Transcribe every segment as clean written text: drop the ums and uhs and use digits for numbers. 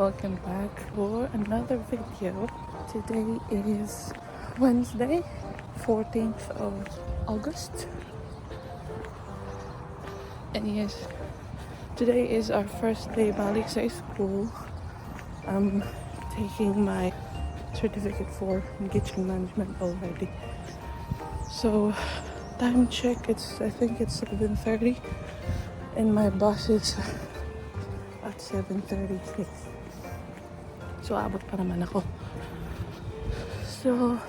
Welcome back for another video. Today is Wednesday, 14th of August. And yes, today is our first day balik sa school. I'm taking my certificate for kitchen management already. So, time check, it's I think it's 7:30 and my bus is at 7:36. So, abot pa naman ako. So,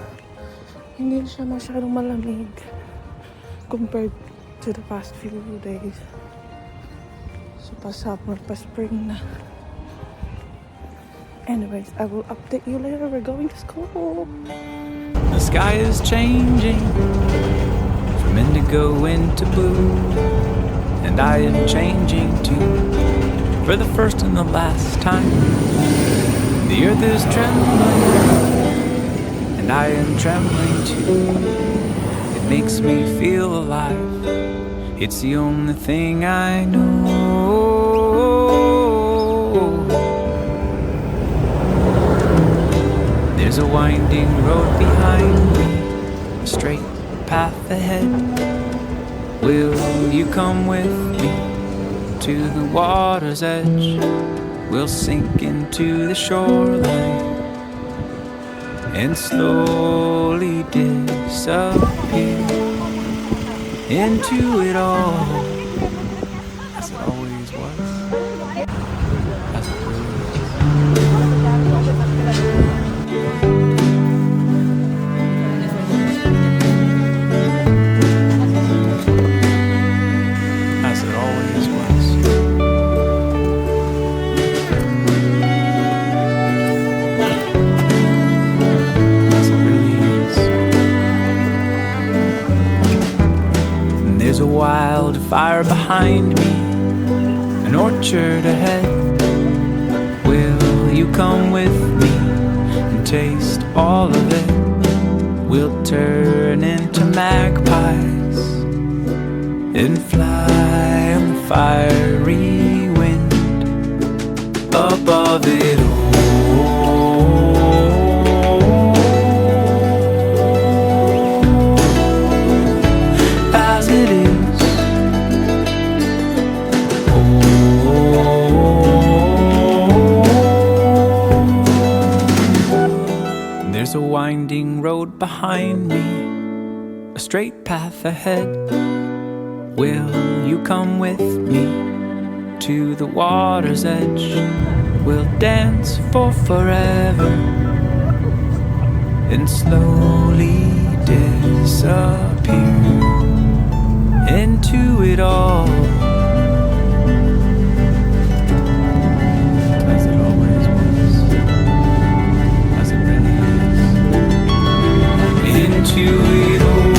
hindi siya masyadong malamig compared to the past few days. So, pa-summer, pa-spring na. Anyways, I will update you later. We're going to school. The sky is changing from indigo into blue, and I am changing too for the first and the last time. The earth is trembling, and I am trembling too. It makes me feel alive. It's the only thing I know. There's a winding road behind me, a straight path ahead. Will you come with me to the water's edge? We'll sink into the shoreline and slowly disappear into it all, as it always was, as it really is. As it always was. As it really is. And there's a wildfire behind me, an orchard ahead. Will you come with me and taste all of it? We'll turn into magpies and fly on the fiery wind above it all. As it is. Oh. There's a winding road behind me, a straight path ahead. Will you come with me to the water's edge? We'll dance for forever and slowly disappear into it all. As it always was, as it really is. Into it all.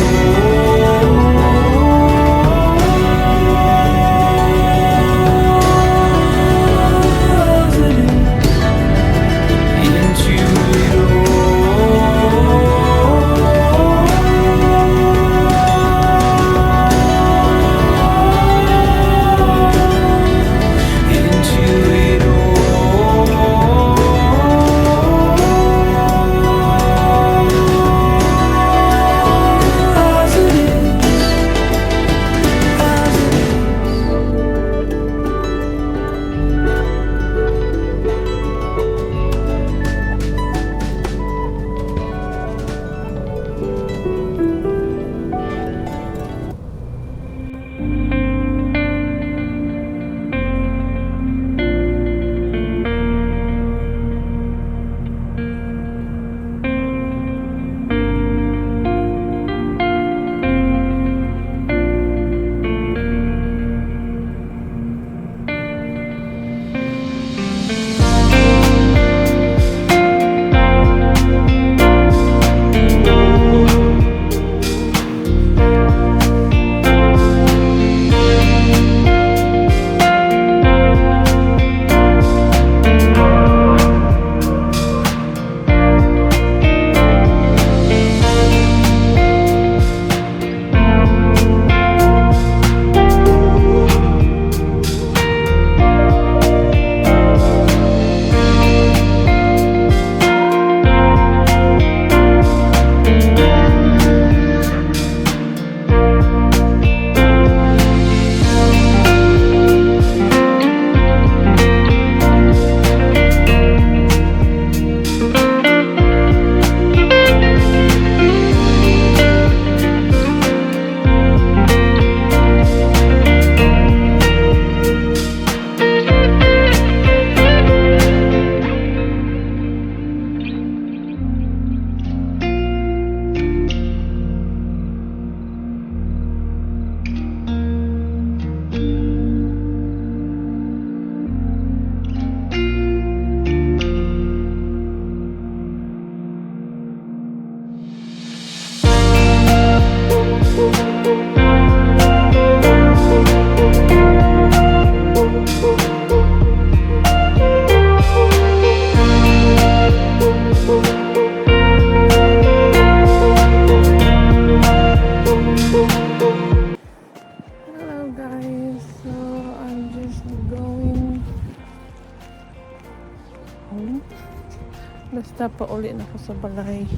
As it is. Into it all. Basta pauli na ko sa balay.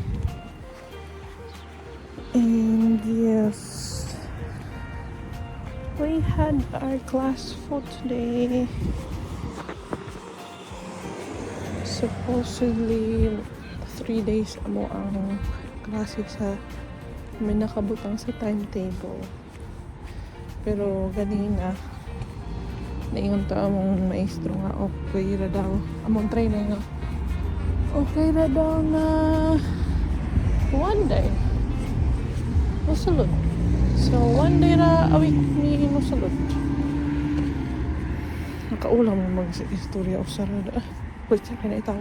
And yes, we had our class for today. Supposedly, 3 days amo ang klase sa may nakabutang sa timetable. Pero ganina, naingon to among maestro nga okay ra daw. Among trainer nga okay ra daw na one day musulod. So, one day ra a week mi musulod. Nakaulam mo mag-istorya o sarada. Wait, sa na itaw.